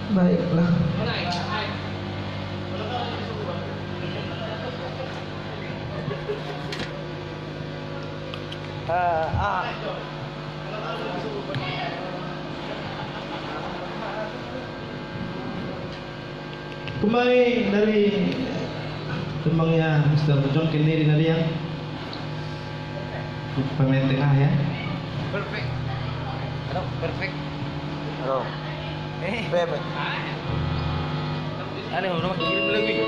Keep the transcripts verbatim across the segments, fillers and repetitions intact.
Baiklah. Ah, ah. Kembali dari temannya Mister John Kennedy tadi ya. Pemain tengah ya. Perfect. Aduh, perfect. Aduh. Eh. Bebe. Aneh, orang kirim lagi.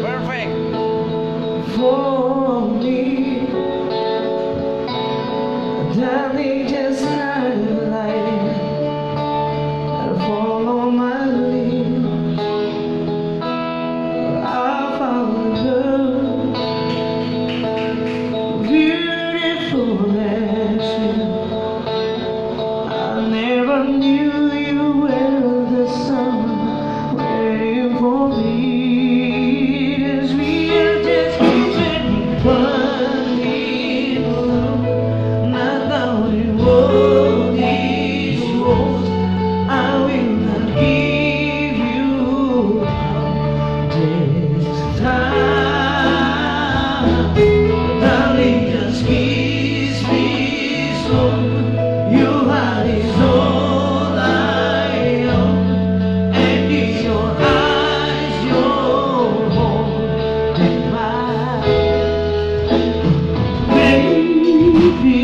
Perfect. For me, darling, just like light, follow my lead. I found love, beautiful as you. I never knew you were the someone waiting for me. As we are just pretending, falling in love, not knowing what is yours. I will not give you up this time. Darling, just kiss me slow. Your heart is all I own, and in your eyes, your holding mine. Baby,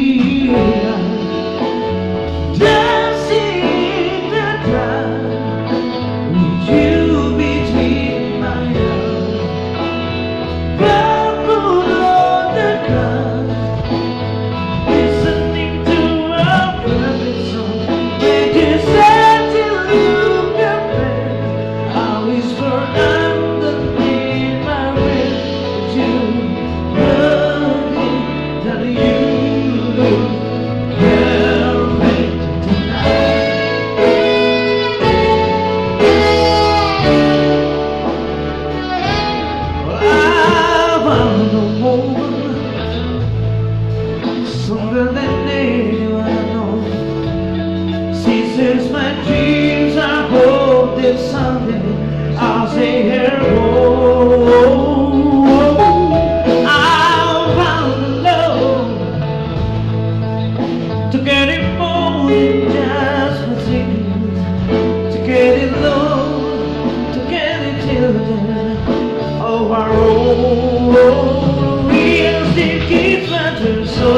I'm dancing in the dark with you between my arms. Barefoot on the grass, listening to our favorite song. When you said you look the best, I whispered underneath my breath, but you heard it, that you look perfect tonight. I found a woman stronger than anyone I know. She says my dreams are golden someday. I say her, oh, I found love. To get it more than just for singing, to get it low, to get it children of our own. We are still kids, but we're so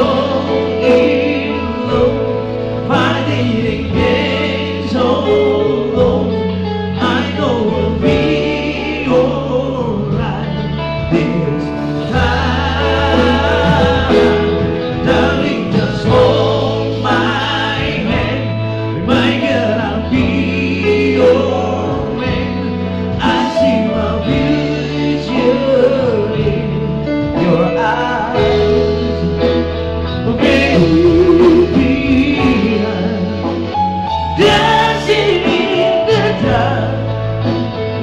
in love. Fighting against all odds, I know we'll be alright this time. Darling, just hold my hand. My girl, I'll be your man. I see my future in your eyes. Baby, I'm dancing in the dark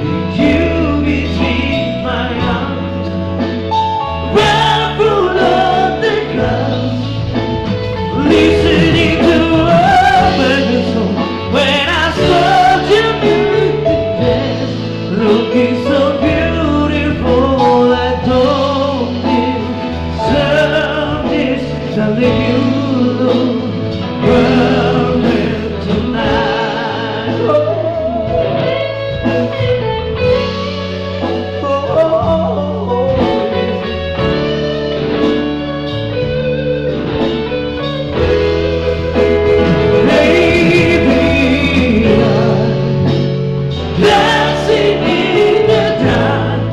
with you between my arms. Barefoot on the grass, listening to a favorite song. When I saw you in the past, looking so beautiful, I don't deserve this. Darling, you look perfect tonight. Oh. Baby, I'm dancing in the dark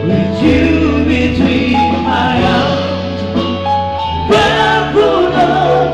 with you between my arms. Barefoot on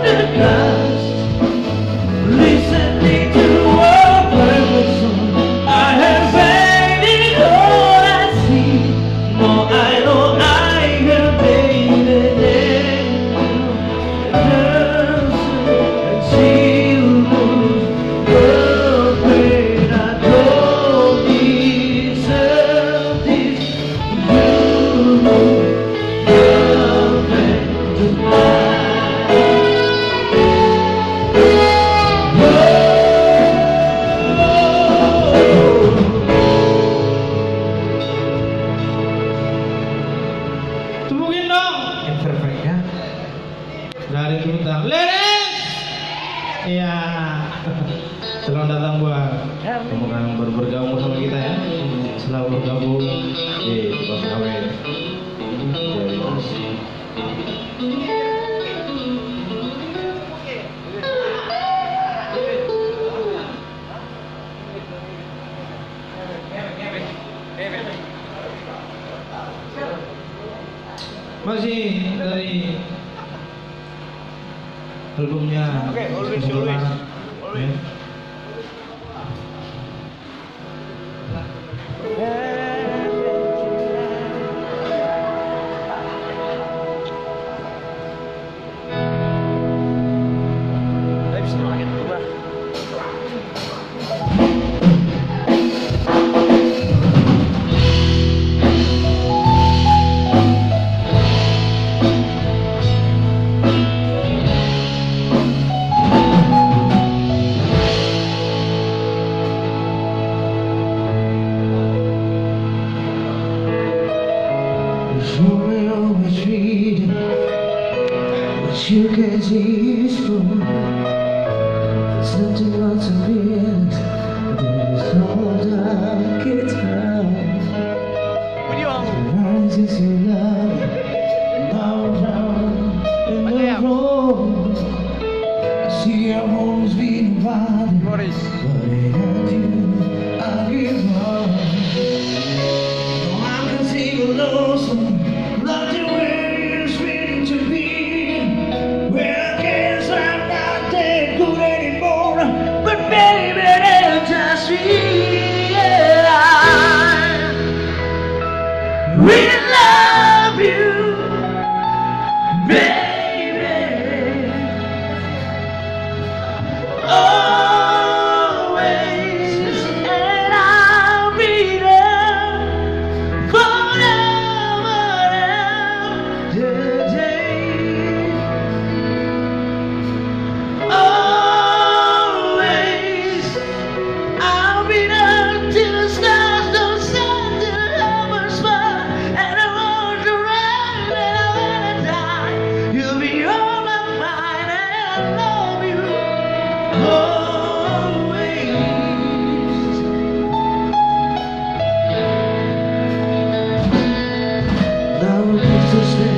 Lilis! Iya. Selamat datang buat teman-teman yang baru bergabung bersama kita ya. Selamat bergabung di Tukang Sawit. Masih dari albumnya. Oke, always, always. Ya. Show me your retreat, but you can't see it's full. Something wants a minute, there's all the guitar. Rises in love, now down in the road. I see your home's been invited, but without you, I give up. No, I can see you lonesome, not the way it's meant to be. Well, I guess I'm not that good anymore, but baby, that's just me. Yeah, I will love you, baby. Always, and I'll be there forever and a day. Always, I'll be there till the stars don't shine, till the lovers fall, and I want to run, and I wanna die. You'll be all of mine, and I love you always. Now it's to say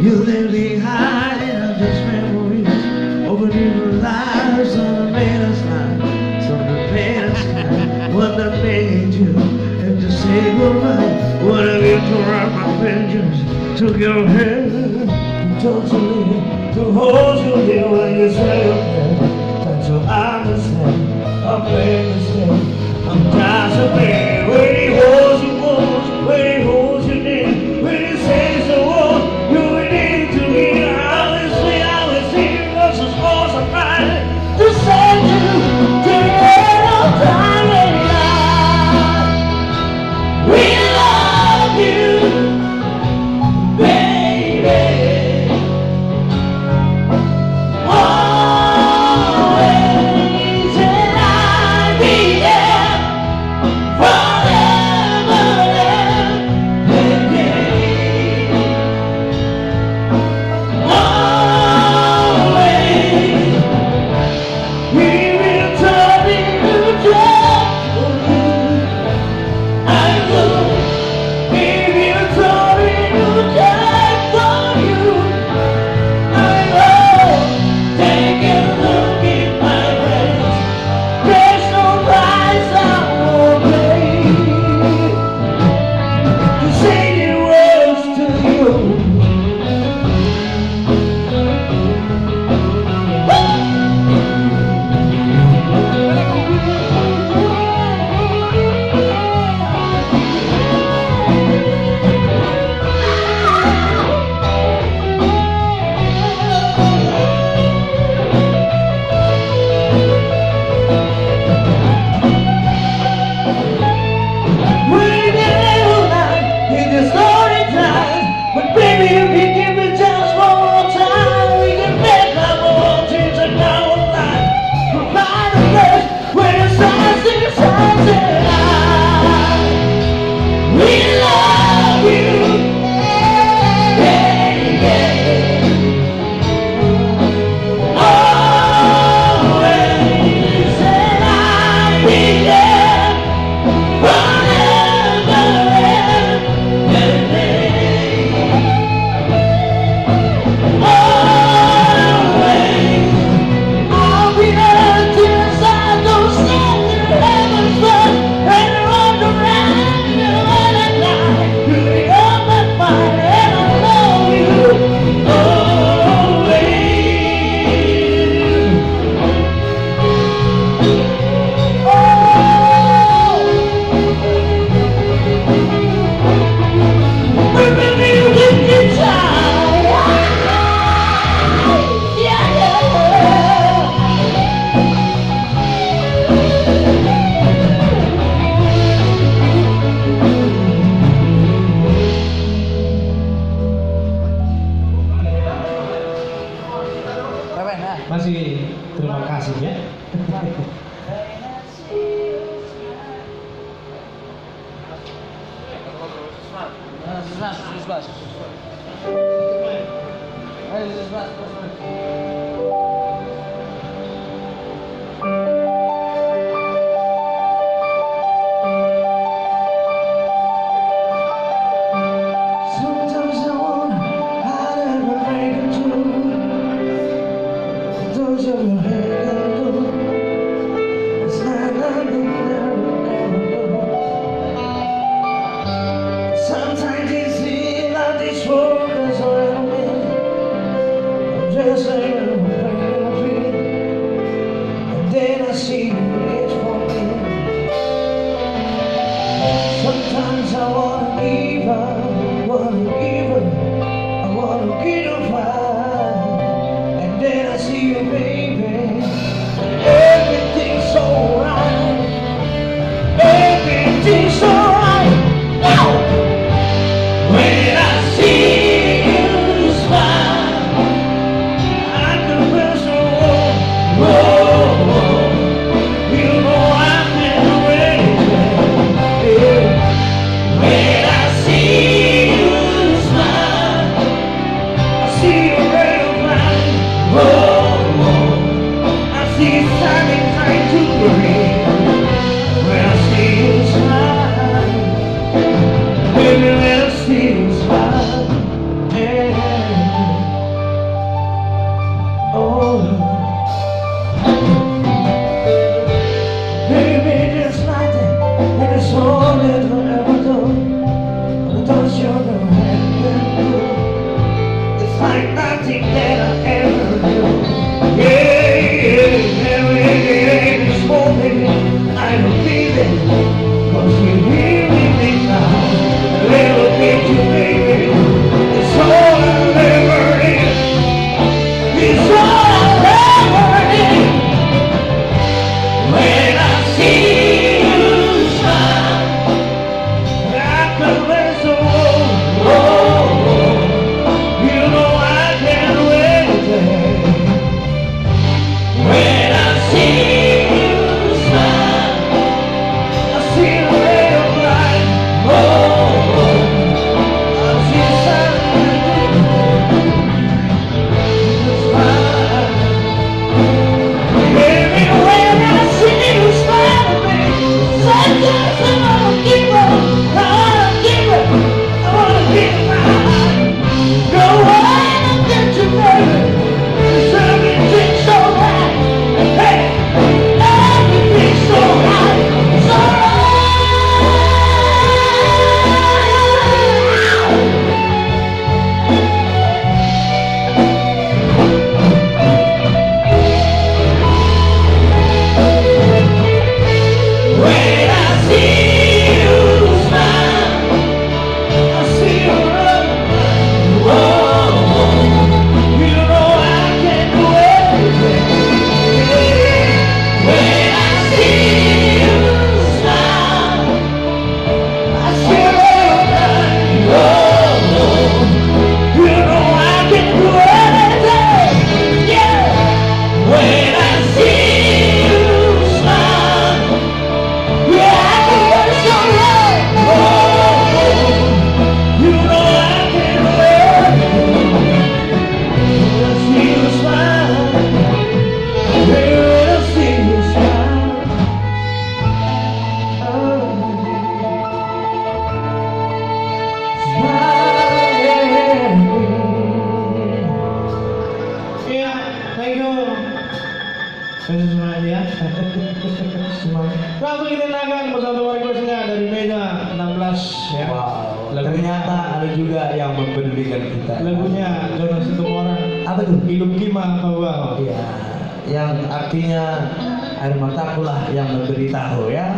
you left behind these memories, opening the lives on the main line, so the main line, one that made you have to say goodbye. What have you to wrap my fingers, took your hand and told to leave, to hold you here while you say your prayer. Try to understand, I made a mistake. I'm just a man. When he holds you close, when he holds you near, when he says the word you need to hear, I will sing, I will sing, 'cause it's all surprising to send you to the end of time and life. We love you, baby. Always, and I'll be there forever. Masih terima kasih ya. Sometimes I wonder how did we make it through. Don't you ever know? It's not nothing I would ever do. Sometimes it seems like this world is around me. I'm just a little breaking free. And then I see you reach for me. Sometimes I wanna give up, wanna give up, I wanna give up. And then I see you, baby. Everything's alright. Everything's alright. Now, when I see you smile, I can feel so warm. Whoa, whoa. You know I can do anything, yeah. When I see you smile, I see a ray of light. Whoa, whoa. I see shining bright to the rain. When I see you smile, baby, when I see you smile, yeah. Oh, baby, there's nothing that this world will ever do. Don't you know what you can do? It's like nothing that I ever knew. Yeah, yeah, every day this morning I don't feel it. 'Cause you hear me now. A little bit you, baby. It's all I ever need. It's all I ever need. When I see you smile, I can raise the world. Oh, you know I can do anything. When I see you smile, I see a ray of light. Oh, I see a shining. Iya, thank you. Kasih semangat ya. Semangat. Langsung kita dengarkan bersama requestnya dari Mega enam belas ya. Wow, ternyata ada juga yang mempedulikan kita. Lagunya Jonas Situmorang. Apa tuh? Ilung Gima Kau. Iya, yang artinya air matakulah yang memberitahu ya.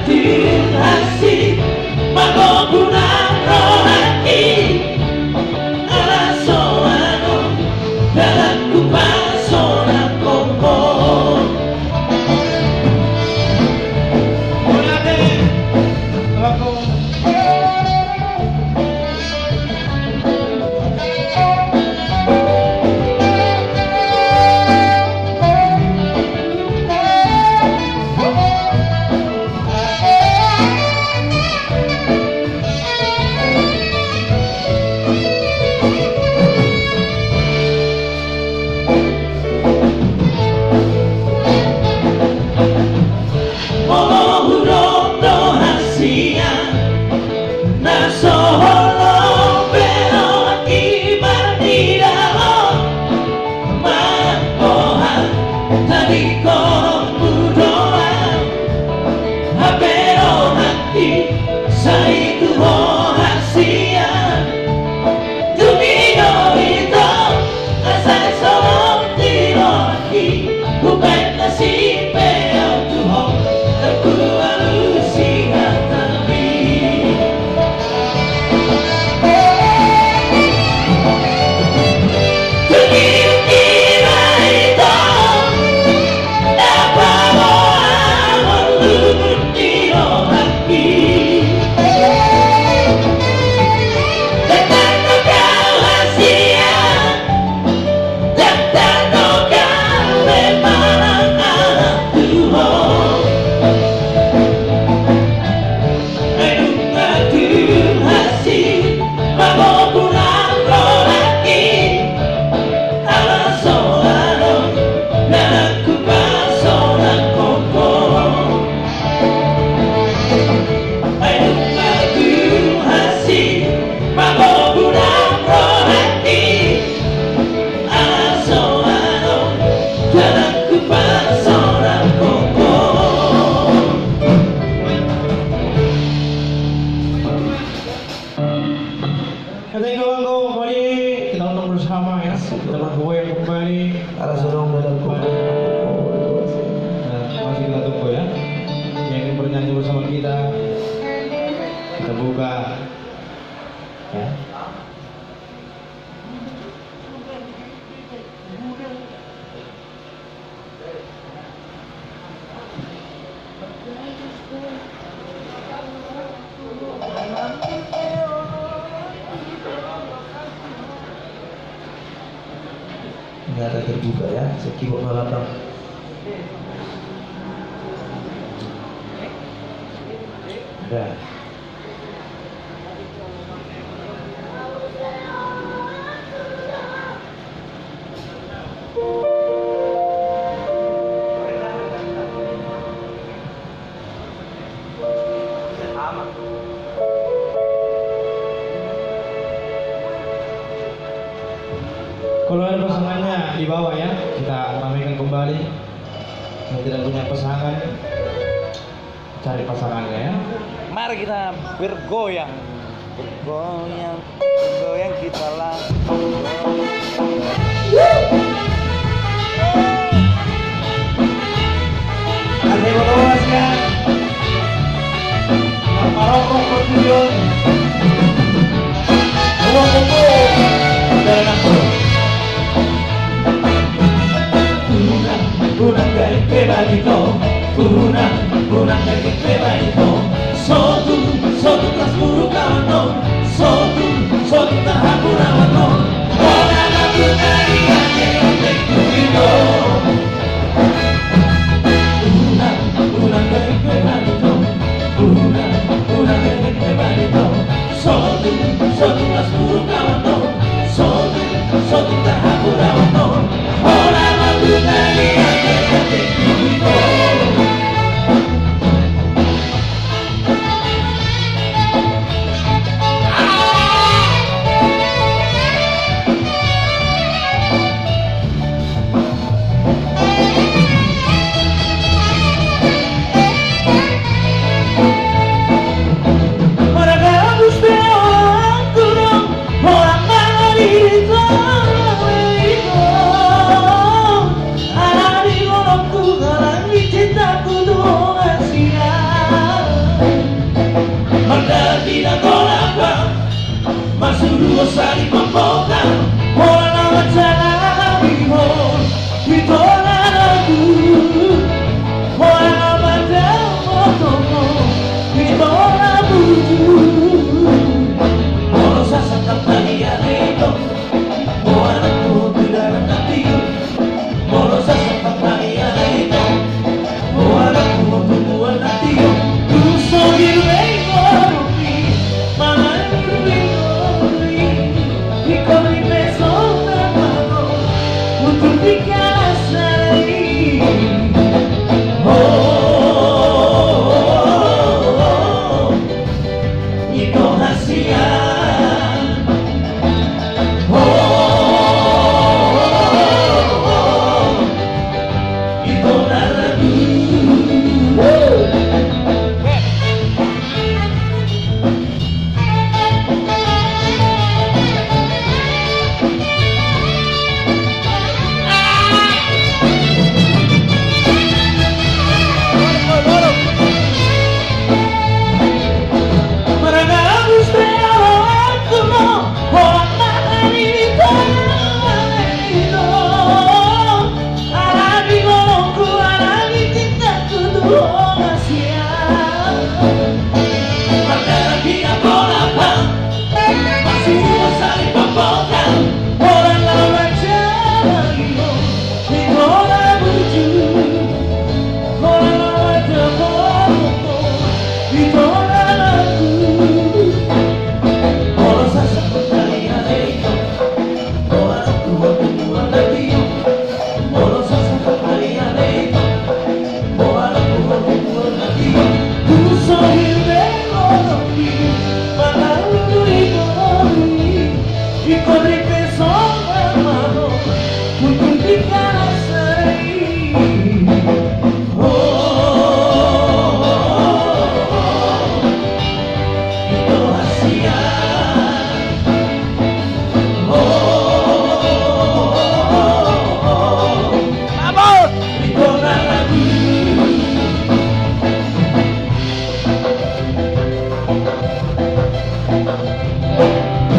Tuhan si mangobunang rohangki, ala so adong dalanku pasonang kongko. Molo hudok do hasian na so holong be rohangki marnida on, manang boha tadingkononmu do au, hape rohangki sai tu ho hasian. Tung i do ito, asa solot di rohangki, hubaen na sipea au tu ho, tarpualusi hatami. Tung i do ito, na paboa ngolu di rohangki. Ndang tanda au hasian, ndang tanda au be manang aha tu ho. Ai nunga Tuhan si mangobunang rohangki, ala so adong dalanku pasonang kongko. Ai nunga Tuhan si mangobunang rohangki, ala so adong dalanku pasonang kongko. Hata i, kawan, kembali kita untuk bersama, ya. Kita bergoyang kembali. Ala so adong dalanku. Nah, masih kita tunggu, ya. Yang ingin bernyanyi bersama kita, kita buka, ya. Ini ada terbuka, ya, sekibok malam, Bang. Ada. Kalau ada pasangannya di bawah, ya, kita ramaikan kembali. Yang tidak punya pasangan, cari pasangannya, ya. Mari kita bergoyang. Bergoyang, bergoyang kita lah. Ate, bolas, ya. Marokok, bolas, tujuan. Bolas, bolas. Jalan aku. Unang, unang, garing pe barito. Unang, unang, garing pe barito. Sotung, sotung, las buru kawan on. Sotung, sotung, tarhapu rawan on. Unang, unang, garing pe barito. Unang, unang, garing pe barito. Unang, unang, garing pe barito. Sotung, sotung, las buru kawan on. Sotung, sotung, tarhapu rawan on. Unang, unang, garing pe barito.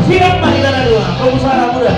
Siap, mari kita dua, pengusaha muda.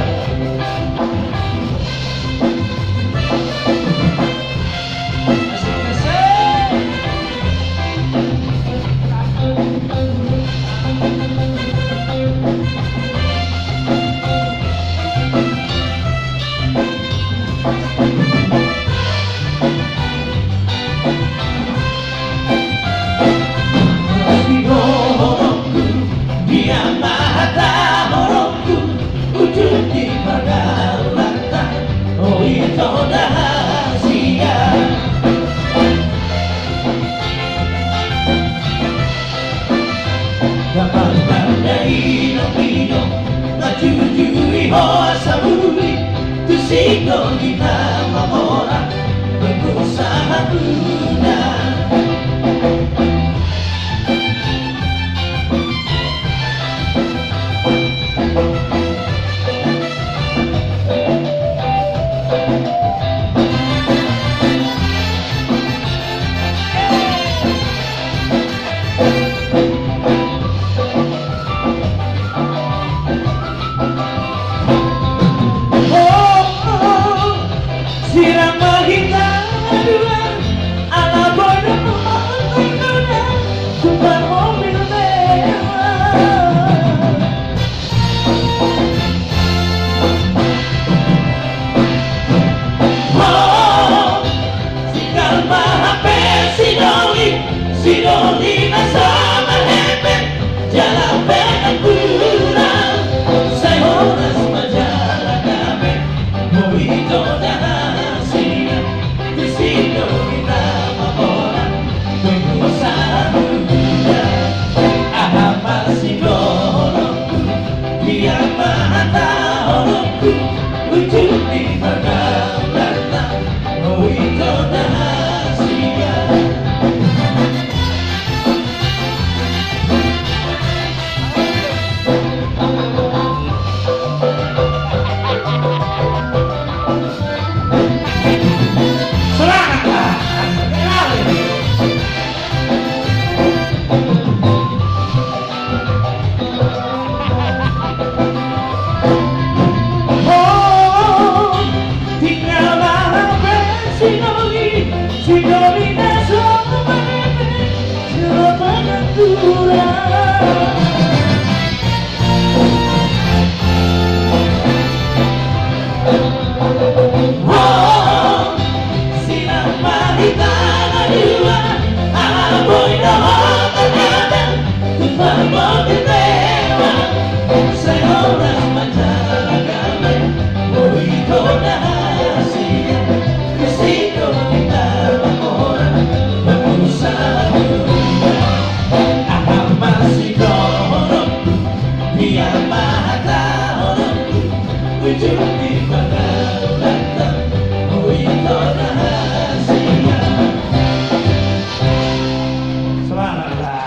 Semangat lah.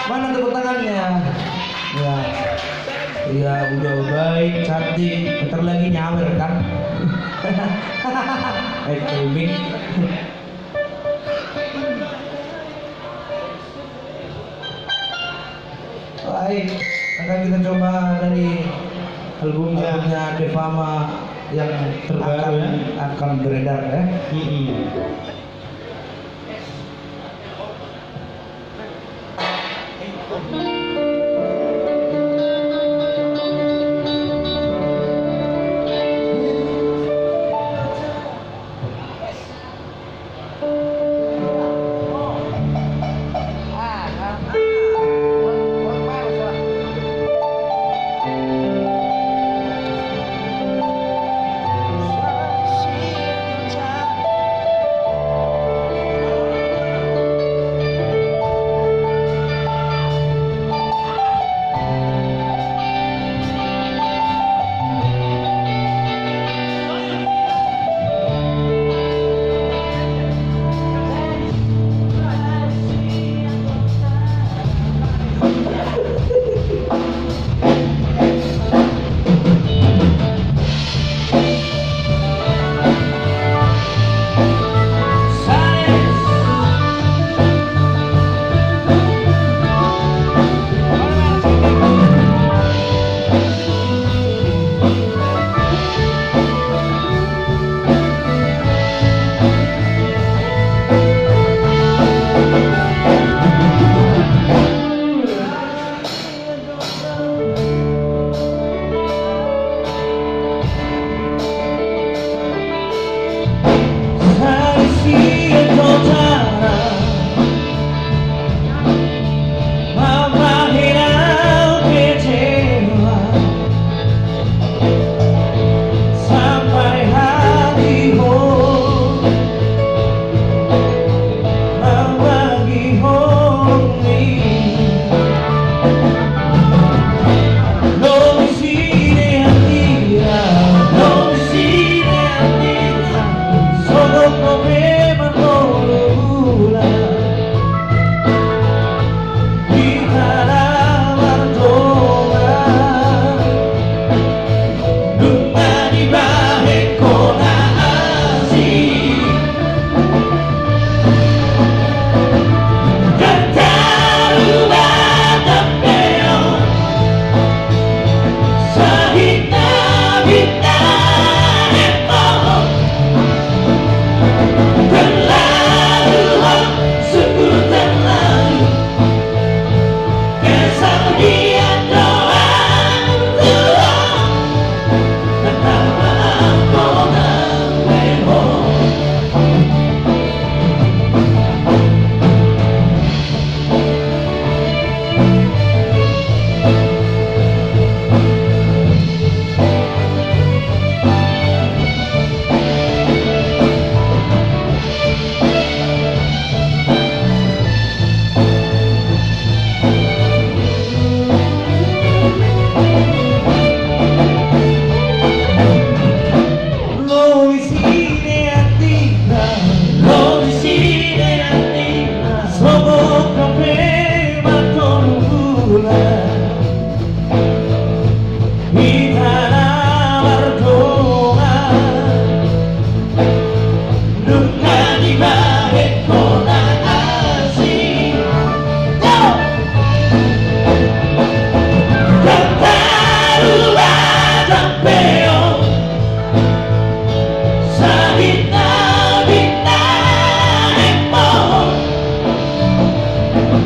Mana tepuk tangannya? Ya. Iya, udah baik, cantik. Bentar lagi nyawer kan? Eh, kambing. Baik, akan kita coba dari album, ya, albumnya Devama yang terbaru, akan, ya, akan beredar, ya. Mm-mm.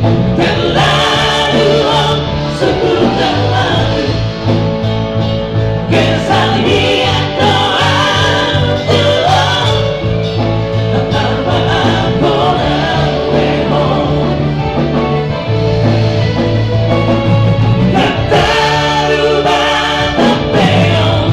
Terlalu, oh, sungguh terlalu. Kesal hian doang tu, oh, tanpa ampun, oh. Kata rubah tampeon.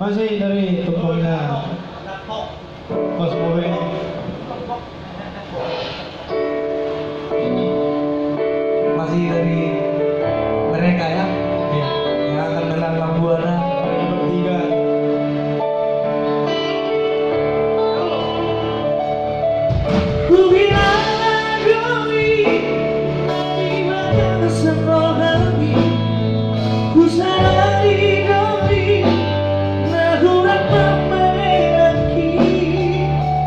Masih dari tokonya Mas Bowen. Masih dari mereka, ya? Iya. Yang akan menanam buana. Mereka bertiga. Kubilang doi, di mata senrohani, kusadari doi, na hurang pambahenanki,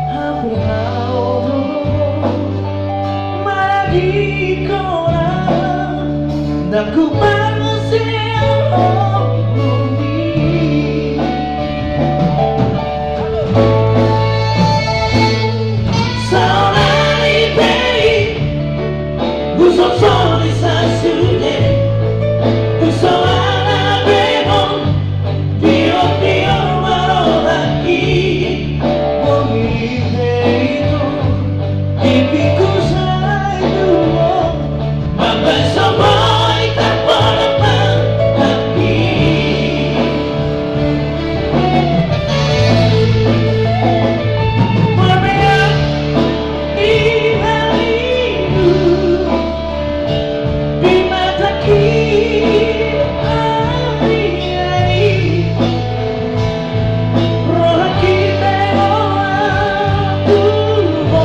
hape hau, maradi kona, ndang huparseang ho. Saonari pe i, husosoni sasude, tu soana be ho, tio-tio ma rohangki. Boi pe ito, ipikku sai tuo, mambahen so boi tarpodom manangki. Marmeam i halilu, di matangki ari-ari, rohangki pe holan tu ho.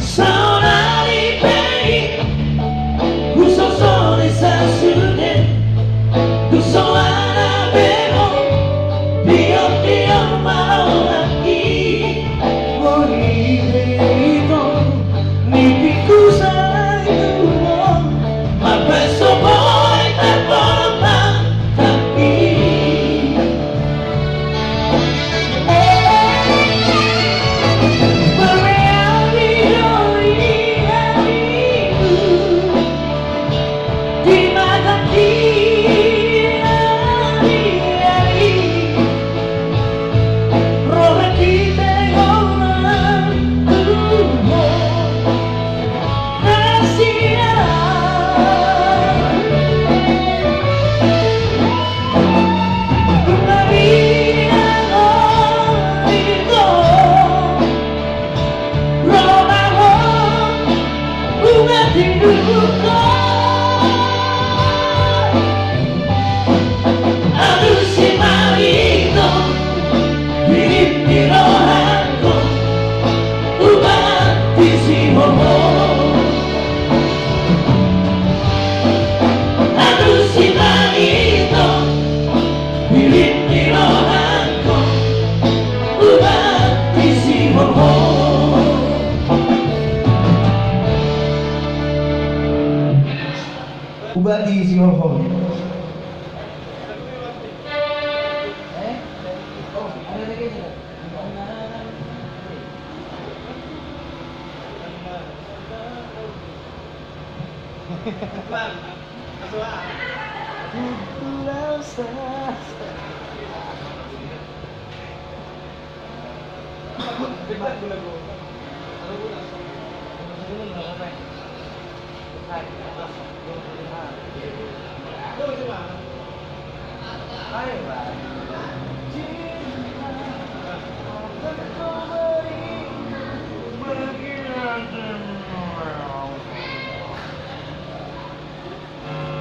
Saonari pe i, husosoni sasude, tu soana be ho, tio-tio ma rohangki. Boi pe ito, ipikku sai tuo, mambahen so boi tarpodom manangki. Siolhon.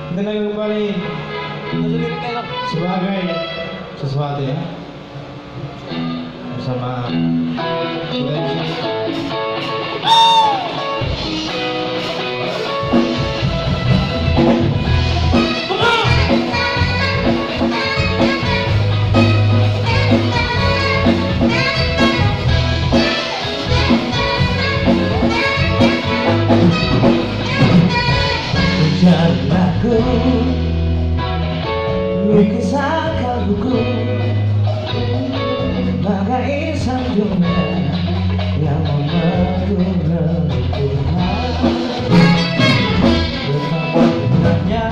Kita lagi kembali sebagai sesuatu ya. Bersama kita di sini. Jalan aku, lukis angka buku, bagai sang dunia yang membentuk reruntuhan. Betapa indahnya,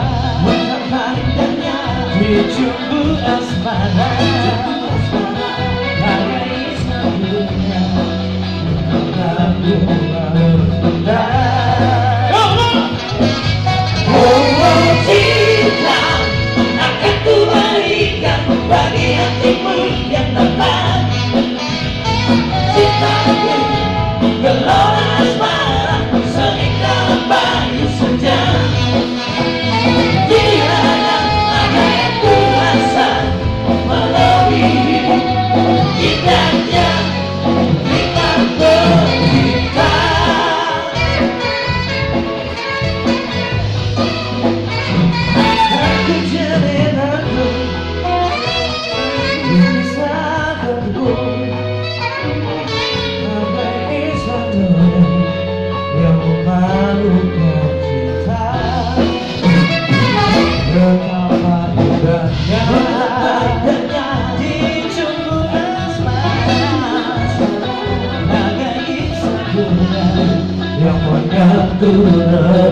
betapa indahnya, dijumbu asmara, bagai sang dunia. Oh, oh, cinta akan kuberikan bagi hatimu yang dapat. Cintaku gelora asmara seindah bayu senja. Tiada ada yang kuasa melebihi indahnya nikmat bercinta. Aku jadi ragu, bisa teguh. Bagai sang dunia yang memalukan cinta. Betapa indahnya, betapa indahnya dijumbu asmara. Bagai sang dunia yang mengatur